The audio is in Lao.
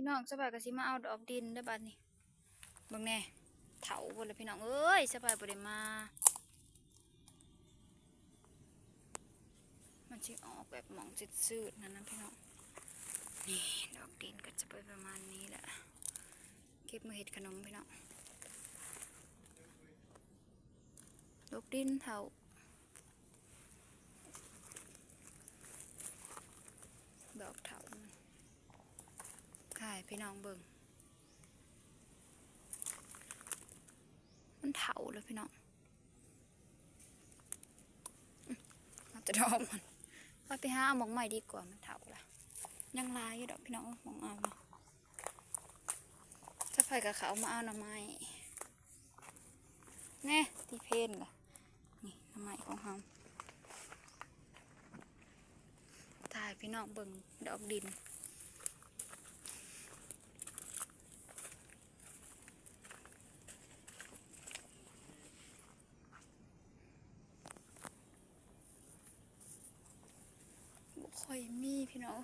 ພີ່ນ້ອງ ສະບາຍກໍຊິມາເອົາດອກດິນເດີບາດນີ້. ເບິ່ງແດ່ ເຖົ້າເບິດແລ້ວພີ່ນ້ອງເອີຍ ສະບາຍບໍ່ໄດ້ມາ. ມັນຊິອອກແບບໝອງຈືດໆນັ້ນນະພີ່ນ້ອງ. ນີ້ ດອກດິນກໍຈະເປັນປະມານນີ້ແຫຼະ ເກັບມາເຮັດຂະໜົມພີ່ນ້ອງ. ດອກດິນເຖົ້າ ດອກເຖົ້າ ຖ່າຍໃຫ້ພີ່ນ້ອງເບິ່ງ. ມັນເຖົ້າແລ້ວພີ່ນ້ອງ. ອືມ ເອົາແຕ່ດອກມັນ ເອົາໄປຫາເອົາໝ່ອງໃໝ່ດີກວ່າ ມັນເຖົ້າລະ. ຍັງຫຼາຍຢູ່ດອກພີ່ນ້ອງເອີຍ ໝ່ອງເອົານະ. ສະໃຜກໍເຂົ້າມາເອົາໜໍ່ໄມ້. ແນ່ ທີ່ເພນລະ ນີ້ໜໍ່ໄມ້ຂອງເຮົາ. ຖ່າຍໃຫ້ພີ່ນ້ອງເບິ່ງດອກດິນ. ບໍ່ຄ່ອຍມີພີ່ນ້ອງ